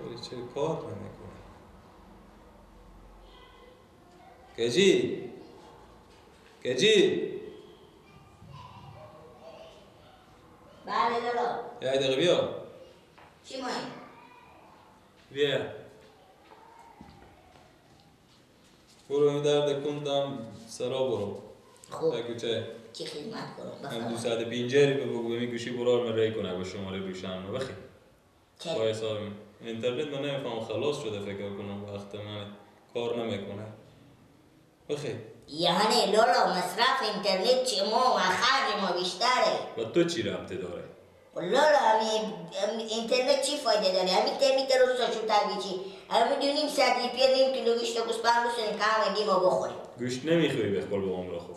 ولی چه کار نمیکنه. کجی؟ کجی؟ بله لالا. یه دقیقه بیا. چی مایی؟ بیا. برو این درد کندم سرا برو. خوب. کوچه. چی خدمت کنم؟ هم دو ساعت پینجری به بگو به گوشی برار من ری کنه با شماره روشن بخی. چه؟ با حساب اینترنت من نمیفهم خلاص شده فکر کنم وقت من کار نمیکنه. بخی. یعنی لالا مصرف اینترنت چه ما و خرج ما بیشتره. و تو چی ربطه داره؟ لالا همین اینترنت چی فایده داره؟ همین ترمیت رو ساشو ترگیچی. همین میدونیم صد لیپیر نیم کیلو گوشت و گوسفند بسونیم که همگی ما بخوریم. گوشت نمیخوری به قول به عمر خوب.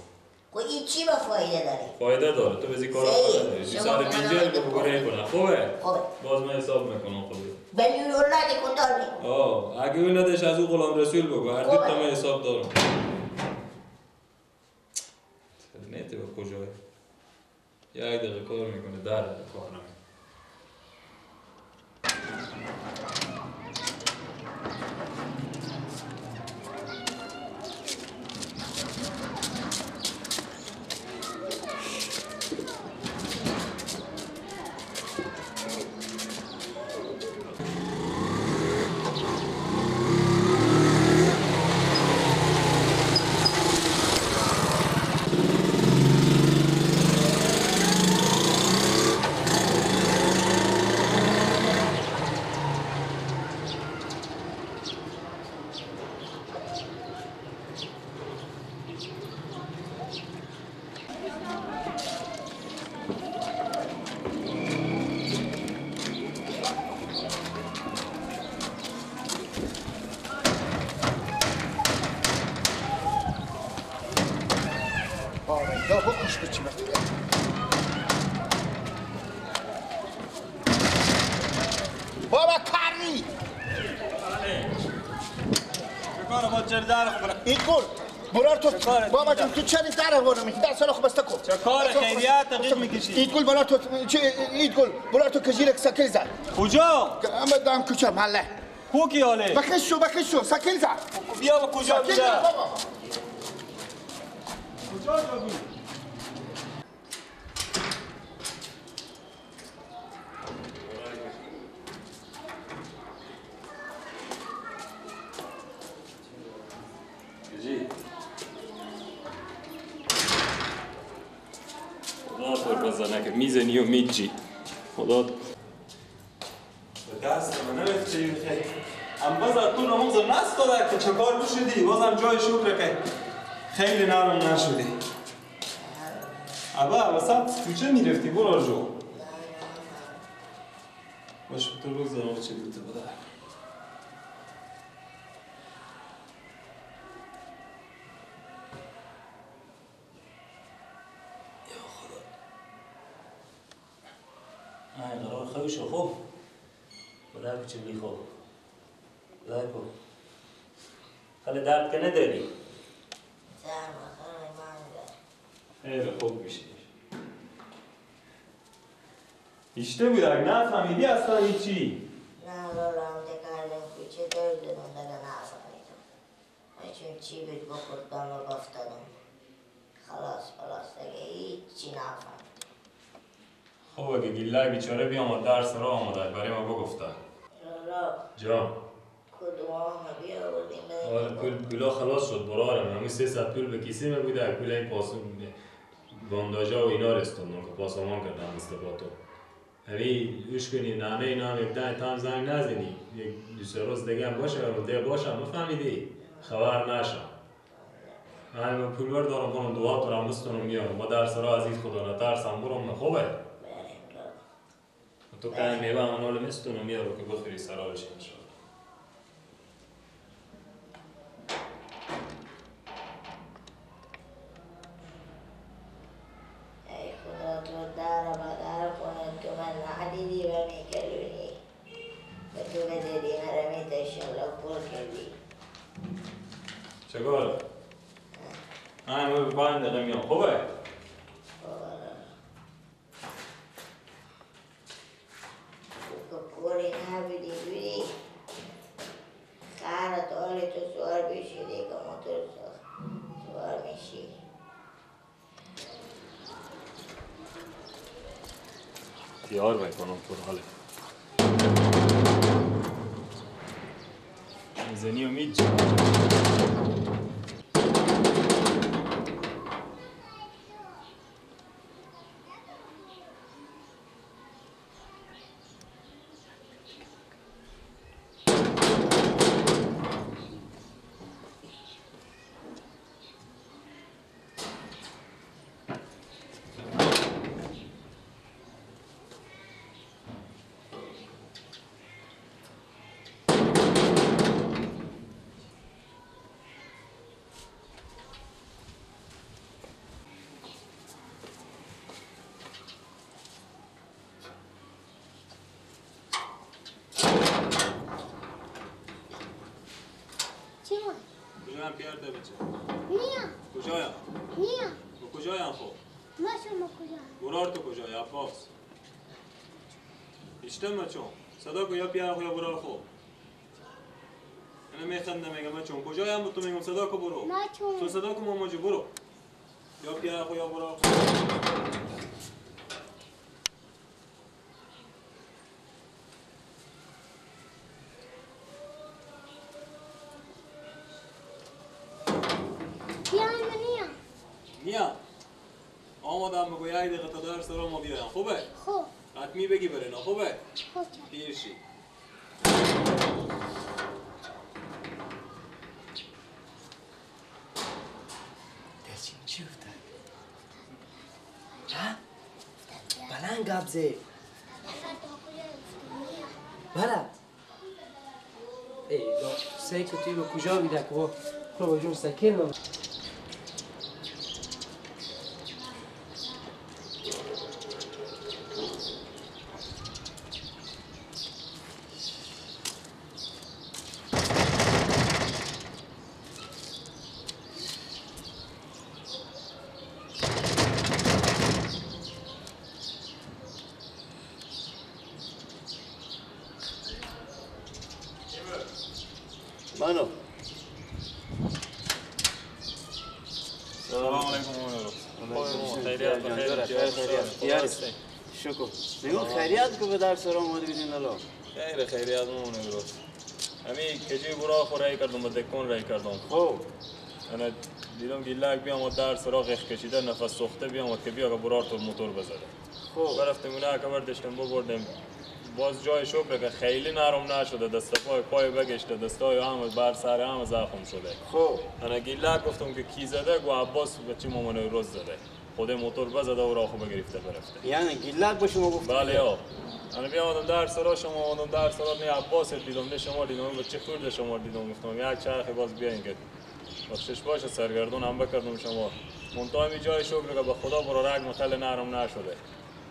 خب این چی با فایده داره؟ فایده داره. تو بزی کارا نداری. ساعت پینجر بگو کنه. خوبه؟ خوبه. باز من حساب میکنم خوبه. ولی اولاد کندار می. آه اگه اولادش از او غلام رسول بگو. هر دو تا من حساب دارم. اینترنت به کجاه؟ یک دقیقه کار میکنه، 10 دقیقه کار نمیکنه. بابا جون تو چرا در آوردم؟ در سال خو بسته کن. چه کار خیریت دقیق میکشی؟ اید گل بالا تو چه اید گل بالا تو کجیرک سکل زد. کجا؟ اما دام کوچه محله. کو کی حاله؟ بخش شو بخش شو سکل زد. بیا با کجا بیا؟ بابا. کجا جابی؟ میزنی و میجی خدا به دست من نمیفته خیلی ام باز تو نموز نست داده که چه کار بشدی بازم جای شکر که خیلی نرم نشدی. ابا وسط تو چه میرفتی برو جو باش تو بگذارم چه بوده بوده. قرار خوش خوب خدا بچلی خوب خدا کو خاله درد که نداری؟ خیلی خوب میشه. ایشته بود اگه نفهمیدی اصلا هیچی. نه لالا هم کردم کوچه درد دادم داده نفهمیدم. چون چی بود بخوردم و بافتادم خلاص خلاص دیگه هیچی نفهمیدم. خب اگه گیلای بیچاره بیامد درس را آمده برای ما بگفته. لالا جان کدوم ها بیاوردیم؟ آره پولا خلاص شد برارم همون 300 پول به کیسه می بوده پول این پاس بانداژا و اینا رستوندم که پاسامان کردم استفاده. همین اوش کنی نانه اینا هم یک ده تا زنگ نزنی یک دو سه روز دیگه هم باشه و دیگه باشم مفهمیدی خبر نشم. من پول بردارم کنم دعا دارم بستونم میام با درس را عزیز خدا نترسم برم خوبه. تو که میوه هم مستونم میارو که بخوری سرالش انشاءالله. ای خدا تو در بدر کنه تو من ندیدی و میکلونی و تو بدیدی مرمی تا انشاءالله پر کردی. چگاره؟ من به 5 دقیقه میام خوبه؟ کوری نبودی بودی تیار میکنم پرحاله میزنی و میجی کجایم پیرده بچه؟ نیا. کجایم؟ نیا. با کجایم خب؟ ما شما کجا؟ برار تو کجای عباس؟ ایشتم چون صدا کو یا پیر خو یا برار خو انا میخندم میگم چون کجایم تو میگم صدا کو برو ما چون تو صدا کو ماما جو برو یا پیر خو یا برار خو نیا آمدم بگو یک دقیقه تا در سرا ما بیایم خوبه؟ خوب حتمی بگی بره نه خوبه؟ خوب پیر شی دلچین چی افتاد؟ ها؟ بلند گپ زی بله ای سی که توی به کجا بیده که خب جون سکین من منو سلام علیکم خیریت شکر میگم خیریت کو به در سر آمده بیدین الله خیر خیریت مونه درست همی کجی برا خو رای کردم به دکون رای کردم خب انا دیدم گیلک بیام و در سراغ کشیده نفس سوخته بیام و که بیا برار تو موتور بزده خب رفتیم اونه که برداشتم ببردیم باز جای شکر که خیلی نرم نشده دست پای پای بگشته دستای هم بر سر هم زخم شده خب انا گیلک گفتم که کی زده گو عباس بچه مامان روز زده خود موتور بزده و راخو بگرفته برفته یعنی گیلک به شما گفت بله یا انا بیامدم در سرا شما آمدم در سرا نه عباس دیدم نه شما دیدم بچه خورده شما دیدم گفتم یک چرخ باز بیاین که بخشش باشه سرگردون هم بکردم شما منتها می جای شکر که به خدا برا رگ مخل نرم نشده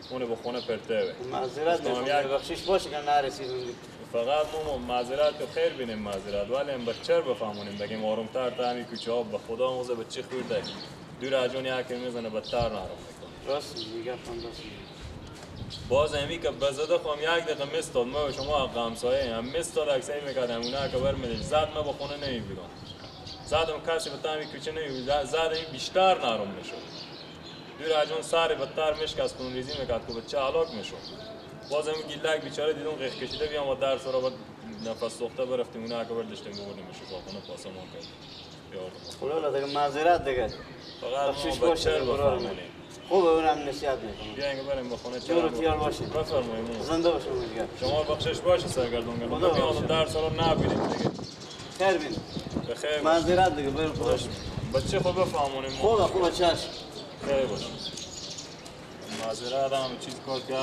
اون به خونه پرته به معذرت میخوام بخشش باشه که نرسیدم فقط ما معذرت و خیر بینیم معذرت ولی هم بچه بفهمونیم بگیم آرومتر تا همین کوچه ها به خدا موزه بچه خورده دور از جون یکی میزنه بدتر نرم میکنه راست میگم راست باز همی که بزده خواهم یک دقیقه مستاد ما و شما حق همسایه هم مستاد اکسایی میکردم اونه که برمیدیم زد ما به خونه نمیبودم زدم کسی به تا همین کوچه نمیبودم زد این بیشتر نرم میشد دور از جون سر بدتر مشک از خون ریزی میکرد که بچه هلاک میشد باز هم گیلک بیچاره دیدم قیخ کشیده بیام و در سرا نفس سوخته برفتیم اونه که برداشتیم ببردیم شفاخونه پاسمان کردیم خدا دیگه معذرت دیگه فقط ما بچه رو بفرمایید خوب اونم نصیحت میکنم بیاین بریم به خونه جور تیار باشین بفرمایید زنده باشین دیگه شما بخشش باشه سرگردون گردون بیام در سرا نبینید دیگه خیر بین بخیر معذرت دیگه بریم خدا بچه خوب بفهمونیم خوب خوب چشم خیر باشه معذرت هم چیز کار که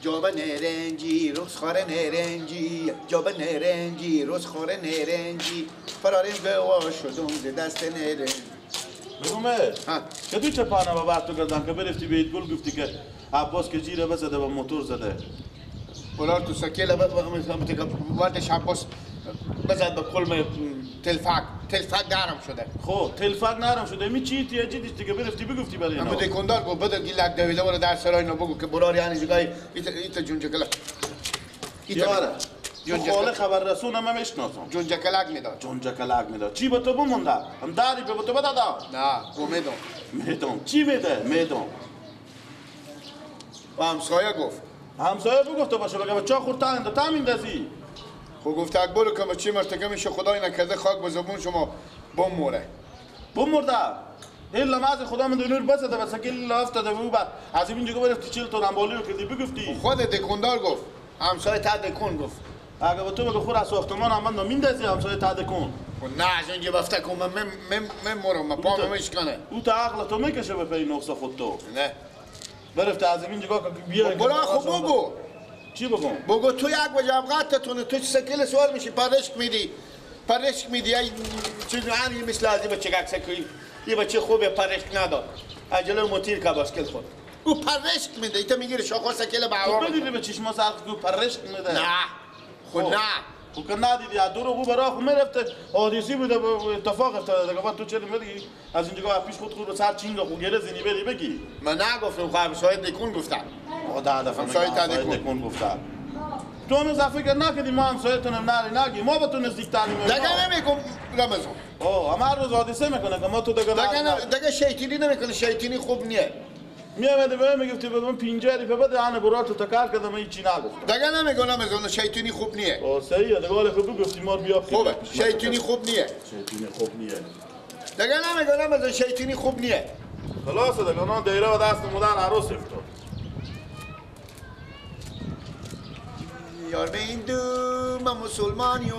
جابه نرنجی روز خوره نرنجی جابه نرنجی روز خوره نرنجی فراریم گوا شدم ز دست نرنجی بگومه که تو چه پانه با تو کردن که برفتی به گل گفتی که عباس که جیره بزده و موتور زده بولار تو سکیله وردش عباس بزد به کلمه تلفک تلفک نرم شده خب تلفک نرم شده می چی تیه چی دیگه برفتی بگفتی برای اینا اما دکاندار گفت بده گیلک دویده برو در سرای اینو بگو که برار یعنی جگای ایت جونجکلک یاره خاله خبر رسون هم میشناسم جونجکلک میداد جونجکلک میداد چی به تو بمونده هم داری به تو بدادا نه گو میدم میدم چی میده میدم و همسایه گفت. همسایه بگفته باشه بگه چا خورد تا تا میندازی. خب گفت اکبر که چی مرتکب میشه خدای نکرده خاک به زبون شما بموره. بمرده. الا ما از خدا من دنور بسته بس که افتاده بود بعد از اینجا گفت چیل تو رنبالی رو کردی بگفتی. خود دکوندار گفت. همسایه تا دکون گفت. اگه تو بگه خور از ساختمان هم من میندازی همسایه تا دکون. نه از اونجا بفته کن من من من مرم من پام میشکنه. او تا عقل تو میکشه به پی نقص خود تو. نه. برفت از اینجا که بیا برا خب بگو. چی بگم؟ بگو تو یک وجب قطتونه تو سکل سوار میشی پرشک میدی. پرشک میدی ای چیز همین مثل از بچه گک سکوی. یه بچه خوبه پرشک نداد. عجله موتیر کا باسکل خورد. او پرشک میده ایتا میگیره شاخه سکل به هوا. تو بدیدی به چشم سر کو پرشک میده. نه. خب نه. خب که ندیدی از دور او برا خو میرفته حادثی بوده اتفاق افتاده دیگه بعد تو چرا میگی از اینجا پیش خود خود رو سر چینگ خو گره زنی بری بگی. من نگفتم خب همسایه دکون گفتم. آقا ده دفعه همسایه دکون گفتم. تو هم فکر نکردی ما همسایه‌تونم نری نگی ما با تو نزدیک‌تریم. دیگه نمیگم رمضان. اوه هم هر روز حادثه میکنه که ما تو دیگه دیگه شیطانی نمیکنه شیطانی خوب نیه. میامدی به من میگفتی به من 50 ریپه بده انا برات تو تکر کردم هیچی نگفتم. دیگه نمیگم رمضان شیطانی خوب نیه. اوه صحیحه دیگه حالا خوب گفتی ما بیا خوبه شیطانی خوب نیه. شیطانی خوب نیه. دیگه نمیگم رمضان شیطانی خوب نیه. خلاص دیگه اون دایره و دست مادر عروس افتاد. یار به این دو من مسلمانیم